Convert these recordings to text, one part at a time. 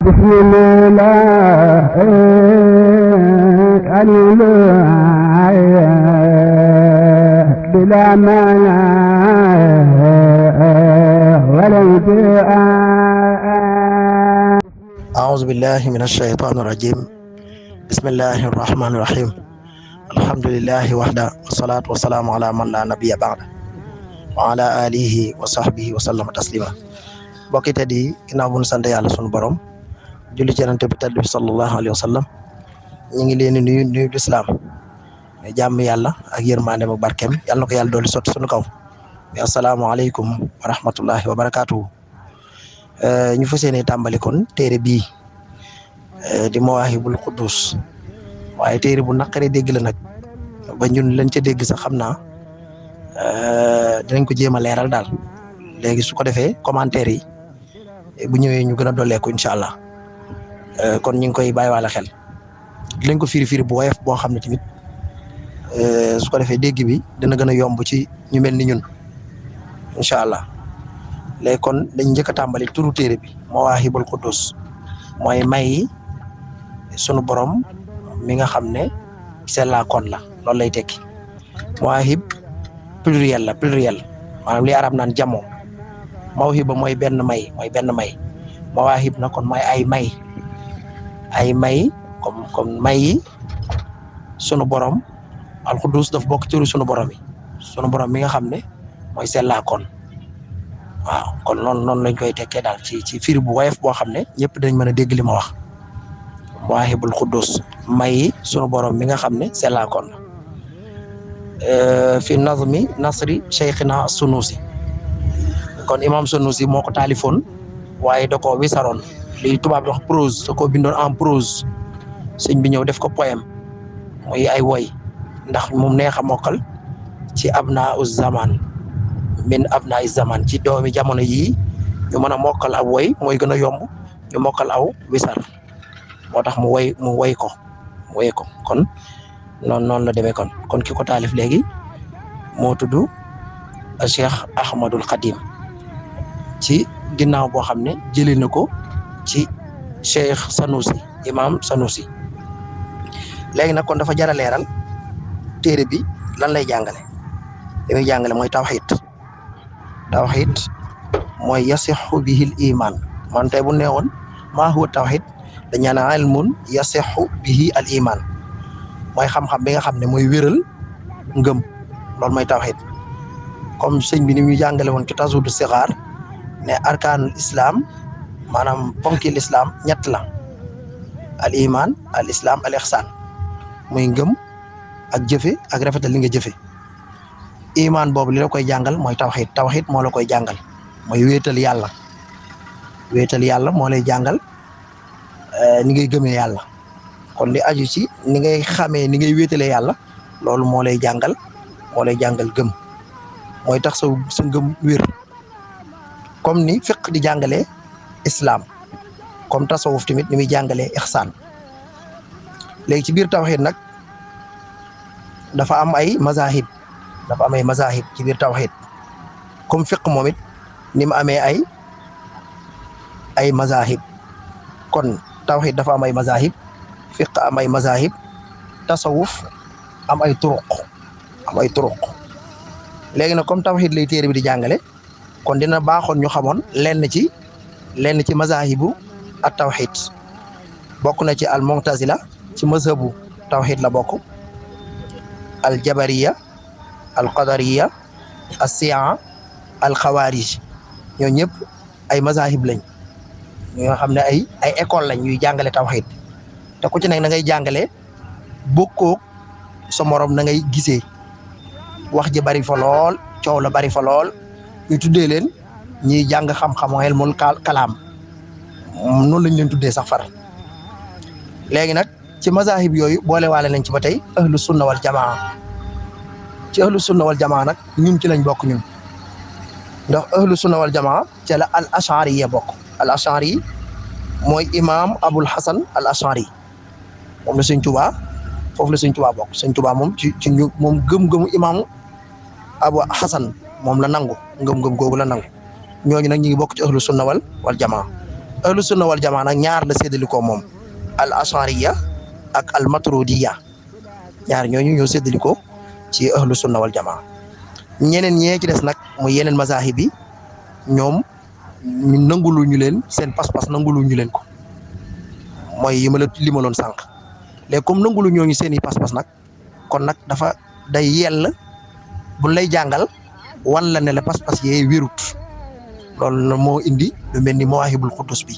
بسم الله بلا معنى ولا انتهاء. أعوذ بالله من الشيطان الرجيم. بسم الله الرحمن الرحيم. الحمد لله وحده والصلاة والسلام على من لا نبي بعده وعلى آله وصحبه وسلم تسليما. mbokk yi di ginnaaw bu ñu sant yàlla sunu borom julli ci Yonent bi tedd bi sallallahu alayhi wa sallam ñu ngi leen di nuyu lislaam jàmm yàlla ak yërmande ak barkeem yàlla na ko yàlla dooli sotti sunu kaw. asalaamaaleykum wa rahmatullahi wa barakaatuhu. ñu fas yéene tàmbali kon téere bii di Mawaahibul Quddus waaye téere bu naqaree dégg la nag ba ñun lañ ca dégg sax xam naa dinañ ko jéem a leeral daal léegi su ko defee commentaire yi bu ñëwee ñu gën a dolleeku incha allah kon ñu ngi koy bàyyiwaale xel dinañ ko firi bu woyof boo xam ne tamit su ko defee dégg bi dina gën a yomb ci ñu mel ni ñun incha allah. léegi kon dañ njëkk a tàmbali turu téere bi Mawaahibul Quddus mooy may sunu borom mi nga xam ne sellaa kon la loolu lay tekki. Mawaahib pluriel la pluriel maanaam li arab naan jamo mawhiba mooy benn may mawaahib na kon mooy ay may comme may yi sunu borom al Quddus daf bokk turu sunu borom yi sunu borom mi nga xam ne mooy sellaa kon. waaw kon noonu lañ koy tekkee daal ci firi bu woyof boo xam ne ñëpp dañ mën a dégg li ma wax Mawaahibul Quddus may sunu borom mi nga xam ne sellaa kon la fi nazmi nasri cheikhina Sunusi kon imam Sunusi moo ko taalifoon waaye da koo wisaroon li tubaab wax prose da koo bindoon en prose sëñ bi ñëw def ko poème muy ay woy ndax moom neex a mokkal ci abna uz zaman min abna iz zaman ci doomi jamono yii ñu mën a mokkal aw woy mooy gën a yomb ñu mokkal aw wisar moo tax mu woy ko kon noonu la demee kon ki ko taalif léegi moo tudd Cheikh Ahmadul Khadim ci ginnaaw boo xam ne jëlee na ko ci Cheikh Sanusi imam Sanusi. léegi nag kon dafa jar a leeral téere bi lan lay jàngale li muy jàngale mooy tawhid mooy yasixu bihil iman man tey bu neewoon maa huwa tawhid dañaa ne ilmun yasixu bihi al iman mooy xam-xam bi nga xam ne mooy wéral ngëm loolu mooy tawhid comme sëñ bi ni ñu jàngale woon ci Tazawudu Sixaar ne arkaanul islam maanaam ponki l'islam ñett la al iman al islam al ihsan muy ngëm ak jëfe ak rafetal li nga jëfe iman boobu li la koy jàngal mooy tawhid moo la koy jàngal mooy wéetal yàlla moo lay jàngal ni ngay gëmee yàlla kon li aju ci ni ngay xamee ni ngay wéetalee yàlla loolu moo lay jàngal gëm mooy tax sa ngëm wér comme ni fiq di jàngalee islam comme tasawuf tamit ni muy jàngalee ihsan léegi ci biir tawhid nag dafa am ay mazahib ci biir tawhid comme fiq moom it ni mu amee ay mazahib kon tawhid dafa am ay mazahib fiq am ay mazahib tasawuf am ay turuq léegi nag comme tawhid lay téere bi di jàngale kon dina baaxoon ñu xamoon lenn ci mazahibu at tawhid bokk na ci al mu'tazila ci mazhabu tawhid la bokk al jabariya al qadariya al si'a al xawaarij ñoo ñëpp ay mazahib lañ ñoo xam ne ay école lañ ñuy jàngale tawhid te ku ci nekk na ngay jàngale bokkoo sa morom na ngay gisee wax ji bari fa lool coow la bari fa lool ñu tuddee leen ñiy jàng xam-xamu ilmul kalaam noonu lañ leen tuddee sax far léegi nag ci mazahib yooyu boole waale nañ ci ba tey ahlu sunna wal jamaa nag ñun ci lañ bokk ñun ndax ahlu sunna wal jamaa ci la al ashari ya bokk al ashari mooy imam abul hasan al ashari moom la Sëñ Tuubaa foofu la Sëñ Tuubaa bokk Sëñ Tuubaa moom ci ñu moom gëm-gëmu imaamu abu hasan moom la nangu ngëm-ngëm googu la nangu ñooñu nag ñu ngi bokk ci ahlu sunna wal jamaa ahlu sunna wal jamaa nag ñaar la séddalikoo moom al ashariya ak al maturidiya ñaar ñooñu ñoo séddalikoo ci ahlu sunna wal jamaa ñeneen ñee ci des nag muy yeneen mazahib yi ñoom ñu nangulu ñu leen seen pas-pas nangulu ñu leen ko mooy yi ma la limaloon sànq léegi comme nangulu ñooñu seen i pas-pas nag kon nag dafa day yell bu lay jàngal wan la ne la pas-pas yee wérut loolu na moo indi lu mel ni mawaahibul quddus bi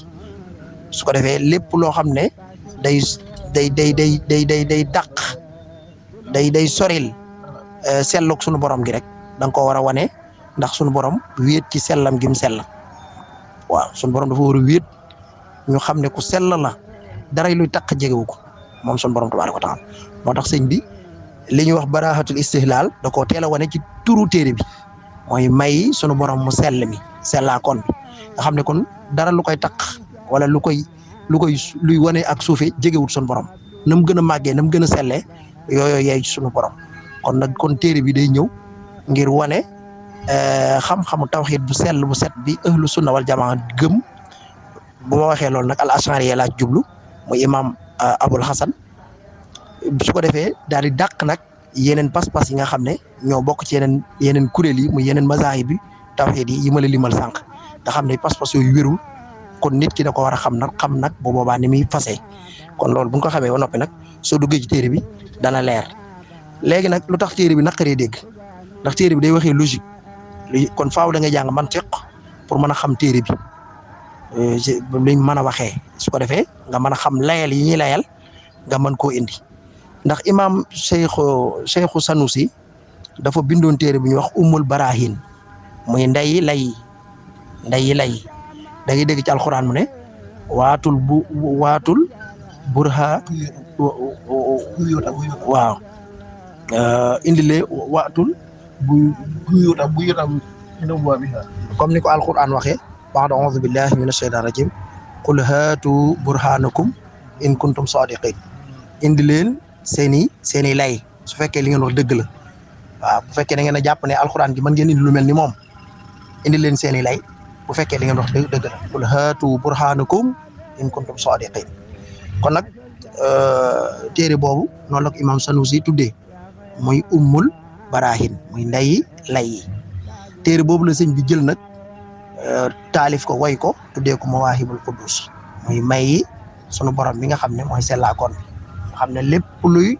su ko defee lépp loo xam ne day dàq day soril selluk sunu borom gi rek da nga koo war a wane ndax sunu borom wéet ci sellam gi mu sell waaw sunu borom dafa war a wéet ñu xam ne ku sell la daray luy taq jegewu ko moom sunu borom tabaaraka wa taala moo tax sëñ bi li ñuy wax baraahatul istihlaal da koo teel a wane ci turu téere bi mooy may sunu borom mu sell mi sellaa kon bi nga xam ne kon dara lu koy taq wala luy wane ak suufe jegewut sunu borom na mu gën a màggee na mu gën a sellee yooyu yeey sunu borom kon nag kon téere bi day ñëw ngir wane xam-xamu tawxiid bu sell bu set bi ahlu sunna wal jamaa gëm bu ma waxee loolu nag al ashariya laa jublu muy imam Abul Hasan su ko defee daal di dàq nag yeneen pas-pas yi nga xam ne ñoo bokk ci yeneen kuréel yi muy yeneen mazahib bi tawxiid yi ma la limal sànq nga xam ne pas-pas yooyu wérul kon nit ki da ko war a xam nag bu boobaa ni muy fasee kon loolu bu nga ko xamee ba noppi nag soo duggee ci téere bi dana leer léegi nag lu tax téere bi naqaree dégg ndax téere bi day waxee logique kon faaw da nga jàng mantiq pour mën a xam téere bi liñ mën a waxee su ko defee nga mën a xam layal yi ñuy layal nga mën koo indi ndax imam Cheikhu Sanusi dafa bindoon téere bu ñuy wax ummul barahin muy ndeyi lay da ngay dégg ci alxuraan mu ne waatul burha waaw indile waatul comme ni ko alxuraan waxee ba'da a'uuzu billahi mina shaytaani rajim qul haatu burhanakum in kuntum sadiqin indi leen seeni lay su fekkee li ngeen wax dëgg la waaw bu fekkee da ngeen a jàpp ne alxuraan gi mën ngeen indi lu mel ni moom indi leen seeni lay bu fekkee li ngeen wax dëgg la qul haatu burhanakum in kuntum sadiqin kon nag téere boobu noonu la ko imam Sanusi tuddee muy ummul barahin muy ndeyi lay yi téere boobu la sëñ bi jël nag taalif ko way ko tuddee ko mawaahibul quddus muy may sunu borom bi nga xam ne mooy sellaakoon bi nga xam ne lépp luy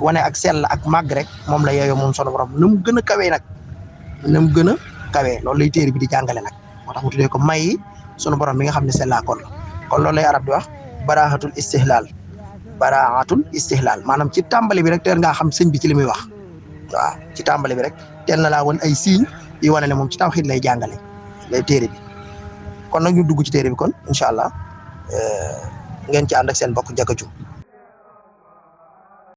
wane ak sell ak màgg rek moom la yeeyoo moom sunu borom nu mu gën a kawee nag nu mu gën a kawee loolu lay téere bi di jàngale nag moo tax mu tuddee ko may sunu borom bi nga xam ne sellaakoon la kon loolu lay arab di wax baraahatul istihlaal maanaam ci tàmbali bi rek teel ngaa xam sëñ bi ci li muy wax waaw ci tàmbali bi rek teel na laa woon ay signes yi wane ne moom ci tawxiid lay jàngale lay téere bi kon nag ñu dugg ci téere bi kon incha allah ngeen ci ànd ak seen bokk Ndiaga Diouf